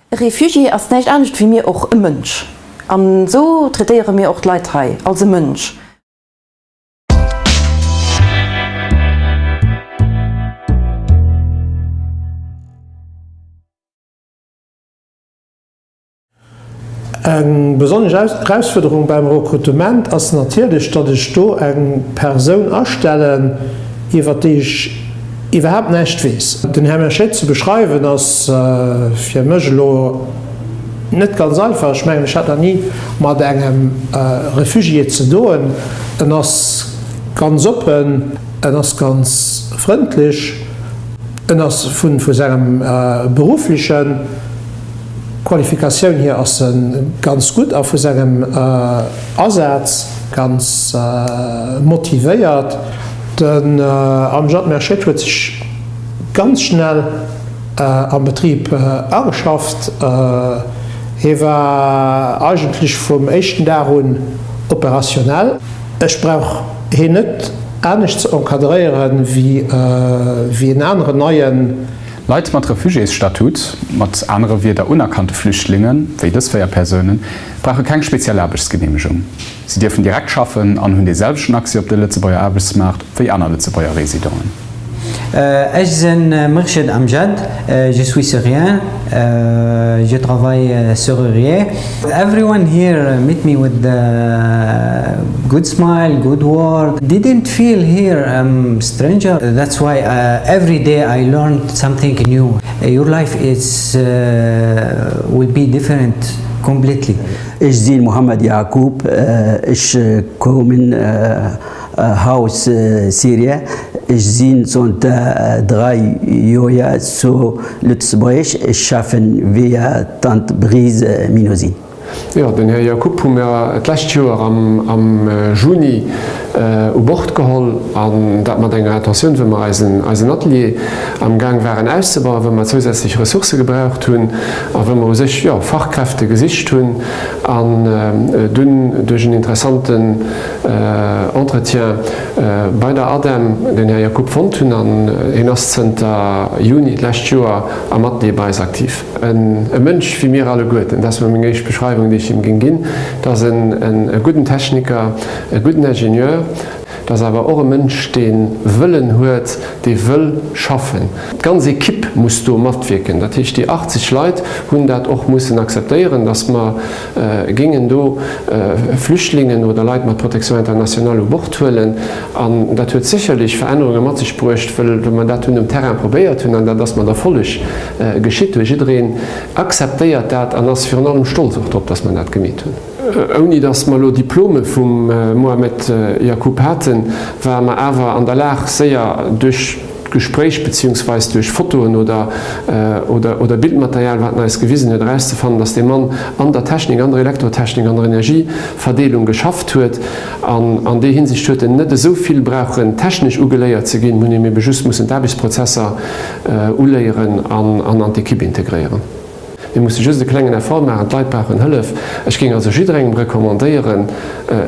E Refugié ass näischt anescht wéi mir och, e Mënsch. An esou traitéiere mir och d'Leit hei, als e Mënsch. Eng besonnesch Erausfuerderung beim Rekrutement ass natierlech, datt ech do eng Persoun astellen, iwwer déi ech iwwerhaapt näischt weess. Den Här Merchet ze beschreiwen ass fir mech elo net ganz einfach. Ech mengen, ech hat nach ni mat engem Refugié ze doen. En ass ganz oppen, en ass ganz frëndlech, en ass vu sengem berufflechen. Qualifikatioun hier ass e ganz gutt a vu sengem Asaz ganz motivéiert. Den Amjad Merchet huet sech ganz schnell am Betrib ageschafft. Hie war eigentlech vum éischten Dag un operationell. Ech brauch hien net anescht ze encadréieren, wéi en aneren neien. Leit mat Refugiésstatut, mat anere Wierder unerkannte Flüchtlingen, wéi dës 4 Persounen, brauche keng speziell Aarbechtsgeneemegung. Si dierfen direkt schaffen an hunn dee selwechten Accès op de Lëtzebuerger Aarbechtsmaart wéi aner Lëtzebuerger Residenten. Ech sinn Murshid Amjad, je suis syrien, je travaille serrurier. Everyone here meet me with a good smile, good word. Didn't feel here I'm stranger. That's why every day I learned something new. Your life is will be different completely. Ech sinn Mohammed Yaqub, ech kommen aus Syria. Ech sinn zanter 3 Joer zu Lëtzebuerg. Ech schaffen via d'Entreprise Minosin. Jo, den Här Yaqub hu mir d'lescht Joer am Juni u Bord geholl, an dat mat enger Intentioun, wou mer eisen Atelier am Gaang waren auszebauen, wou mer zousätzlech Ressourcë gebraucht hunn a wou mer u sech, jo, Fachkräfte gesicht hunn an dunn duerch en interessanten Entretien bei der ADEM den Här Yaqub fonnt hunn an hien ass zënter Juni d'lescht Joer am Atelier bei eis aktiv. E Mënsch wéi mir alleguerten, dat ass mol meng éischt Beschreiwung, déi ech him géing ginn. Dat ass e gudden Techniker, e gudden Ingenieur. Dat ass awer och e Mënsch, dee Wëllen huet, dee wëll schaffen. D'ganz Ekipp muss do matwierken. Dat heescht, déi 80 Leit hunn dat och mussen akzeptéieren, datt mer géingen do Flüchtlingen oder Leit mat Protection internationale u Bord huelen. An dat huet sécherlech Verännerunge mat sech bruecht, wëll mer dat hunn um Terrain probéiert hunn an dat ass mat Erfolleg geschitt huet. Jiddereen akzeptéiert dat an ass virun allem stolz och drop, dass mer dat gemeet hunn. Ouni dass mer elo Diplome vum Mohamed Yacoub haten, ware mer awer an der Lag, séier duerch Gespréich beziehungsweis duerch Fotoen oder oder Bildmaterial, wat en eis gewisen huet, erauszefannen, dass dee Mann an der Technik, an der Elektrotechnik, an der Energieverdeelung geschafft huet. An an deer Hinsicht huet en net esou vill brauchen technesch ugeléiert ze ginn, hunn him ebe just mussen d'Aarbechtsprozesser uléieren an an d'Equipe integréieren. Mir musse just e klengen Effort maachen, d'Leit brauchen Hëllef. Ech géing also jidderengem recommandéieren,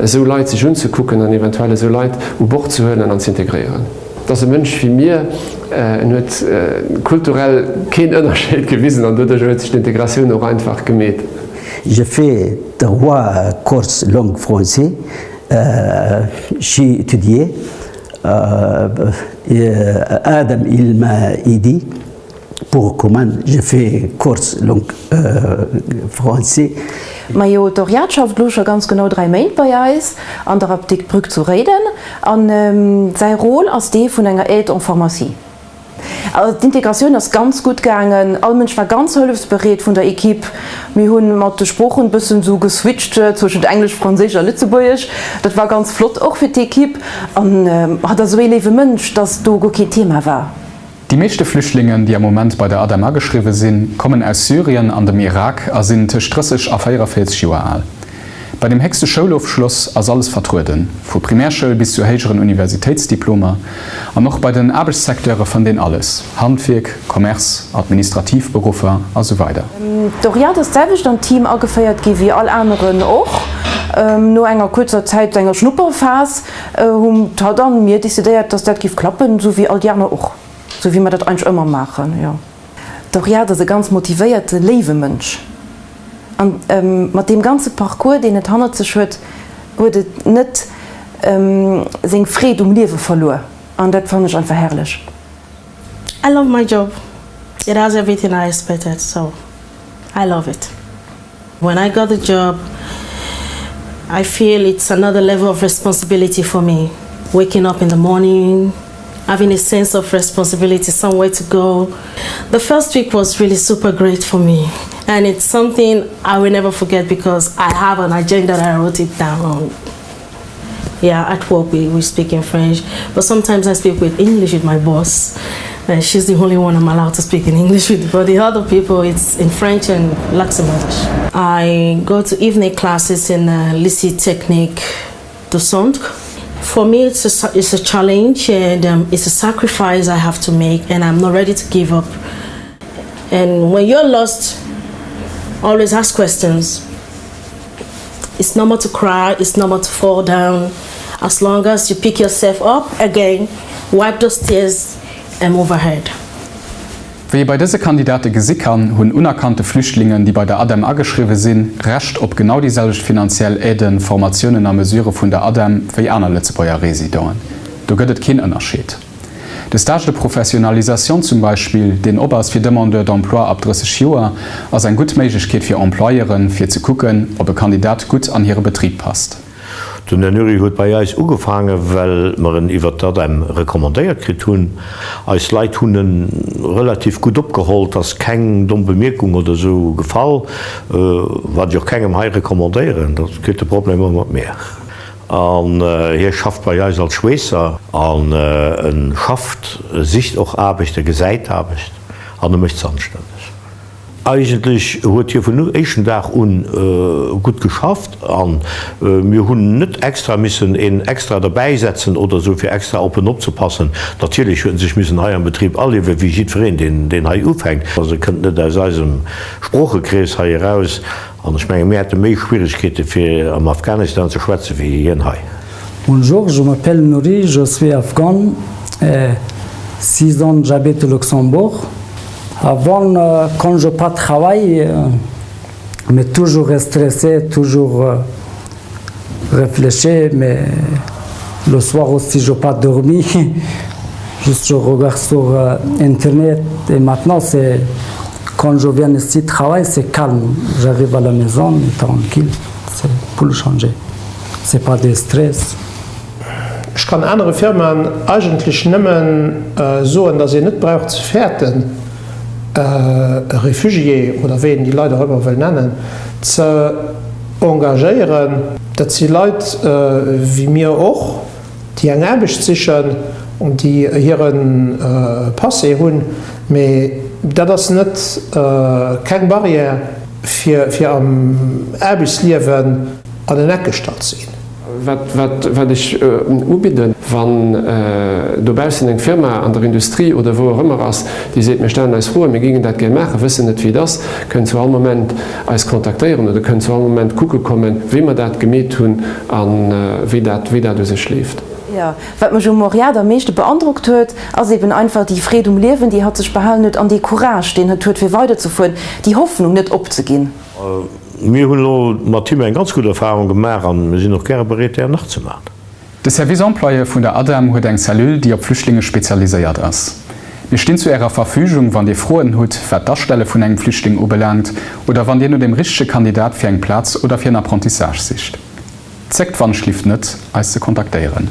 esou Leit sech unzekucken an eventuell esou Leit u Bord ze huelen an z'integréieren. Et ass e Mënsch wéi mir, en huet kulturell keen Ënnerscheed gewisen an doduercher huet sech d'Integratioun och einfach gemeet. Je fais trois courses langue français, j'ai étudié, Adam il m'a aidé pour comment je fais course langue français. Majo, d'Oriade schafft elo scho ganz genau 3 Méint bei eis an der Apdikt Brück zu Réiden an säi Rôle ass dee vun enger Aide en pharmacie. Also d'Integratioun ass ganz gutt gaangen, all Mënsch war ganz hëllefsbereet vun der Equipe. Mir hunn mat de Sproochen bëssen esou geswitcht zwëschent Englesch, Franséisch a Lëtzebuergesch. Dat war ganz flott och fir d'Equipe an hatt ass esou ee léiwe Mënsch, dass do guer keen Thema war. Déi meeschte Flüchtlingen, déi am Moment bei der ADEM ageschriwwe sinn, kommen aus Syrien an dem Irak a sinn tëscht 30 a 44 Joer al. Bei dem héchste Schoulofschloss ass alles vertrueden, vu Primärschoul bis zu héijeren Universitéitsdiplomer. An och bei den Aarbechtssecteure fënnt een alles, Handwierk, Commerce, administrativ Beruffer a sou weider. D'Oriade ass d'selwecht an d'Team ageféiert gi wéi all aneren och. No enger kuerzer Zäit, enger Schnupperphas, Hunn d'Hatt an mir decidéiert, dass dat giff klappen, sou wéi all déi aner och, sou wéi mer dat eigentlech ëmmer maachen, jo. D'Oriade ass e ganz motivéierte, léiwe Mënsch. An mat deem ganze Parcours, deen et hannert sech huet, huet et net seng Freed um Liewe verluer. An dat fannen ech einfach herrlech. I love my job, it has everything I expected so I love it. When I got the job I feel it's another level of responsibility for me, waking up in the morning, having a sense of responsibility, somewhere to go. The first week was really super great for me and it's something I will never forget because I have an agenda that I wrote it down on. Yeah, at work we, we speak in French, but sometimes I speak with English with my boss. And she's the only one I'm allowed to speak in English with, but the other people it's in French and Luxembourgish. I go to evening classes in uh, Lycée Technique de Centre. For me, it's a, it's a challenge and um, it's a sacrifice I have to make and I'm not ready to give up. And when you're lost, always ask questions. It's normal to cry, it's normal to fall down. As long as you pick yourself up again, wipe those tears and move ahead. Wéi ee bei dëse Kandidate gesi kann, hunn unerkannte Flüchtlingen, déi bei der ADEM ageschriwwe sinn, Recht op genau déi selwecht finanziell Aiden, Formatiounen a Mesurë vun der ADEM wéi aner Lëtzebuerger Residenten. Do gëtt et keen Ënnerscheed. De Stage de professionnalisation zum Beispill, deen op ass fir Demandeurs d'emploi ab 30 Joer, ass eng gutt Méiglechkeet fir Employeuren, fir ze kucken, ob e Kandidat gutt an hire Betrib passt. Den Här Nuri huet bei eis ugefaangen, well mer en iwwert d'ADEM recommandéiert kritt hunn. Eis Leit hunn e relativ gutt opgeholl, et ass keng domm Bemierkung oder esou gefall, wat ech och kengem hei recommandéieren, da kritt e Problemer mat mir. An hie schafft bei eis als Schweesser an e schafft, e sicht och Aarbecht, e gesäit Aarbecht an e mécht se anstänneg. Eigentlech huet hie vun éischten Dag un gutt geschafft a mir hunn net extra missen een extra derbäi setzen oder esou fir extra op en opzepassen. Natierlech huet en sech missen hei am Betrib aliewen, wéi jiddwereen deen hei ufänkt. Also e kënnt net aus eisem Sproochekrees hei eraus an ech menge mir hätte méi Schwieregkeete fir am Afghanistan ze schwätze wéi hien hei. Bonjour, je m'appelle Nouri, je suis afghan, 6 ans j'habite au Luxembourg. Avant, quand je pas travaille, mais toujours stressé, toujours réfléchi, mais le soir aussi je pas dormi. Juste je regarde sur internet et maintenant c'est quand je viens ici travailler, c'est calme. J'arrive à la maison, tranquille, c'est pour le changer. C'est pas de stress. Ech kann anere Firmaen eigentlech nëmme soen, datt een net brauch ze fäerten, e Refugié, oder wéi een déi Leit och ëmmer wëll nennen, ze engagéieren. Dat si Leit wéi mir och, déi eng Aarbecht sichen, déi hire Passé hunn, mee dat ass net keng Barrière, fir am Aarbechtsliewen an en Eck gestallt ze ginn. Wat ech ubidden, wann dobaussen eng Firma an der Industrie oder wou och ëmmer ass, déi seet, mir stellen eis Froen, mir géingen dat gär maachen, wëssen net wéi et ass, kënnt zu all Moment eis kontaktéieren oder kënnt zu all Moment kucke kommen, wéi mer dat gemeet hunn a wéi dat, wéi dat u sech leeft. Jo, wat mech um Moriard am meeschte beandrockt huet, ass eben einfach déi Freed um Liewen, déi hatt sech behalen huet an dee Courage, deen hatt huet fir weiderzefueren, déi Hoffnung net opzeginn. Mir hunn elo mat him eng ganz gutt Erfahrung gemaach an mir sinn och gäre bereet, där nach ze maachen. De Service Emploie vun der ADEM huet eng Cellule, déi op Flüchtlinge spezialiséiert ass. Mir stinn zu Ärer Verfügung, wann Dir Froen hutt, wat d'Astelle vun engem Flüchtling ubelaangt oder wann Dir no dem richtege Kandidat fir eng Plaz oder fir en Apprentissage sicht. Zéckt wannschlift net, eis ze kontaktéieren.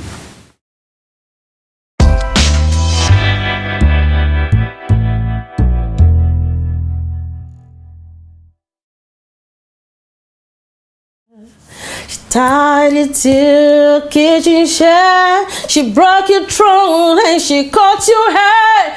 She tied you to a kitchen chair. She broke your throne and she cut your hair.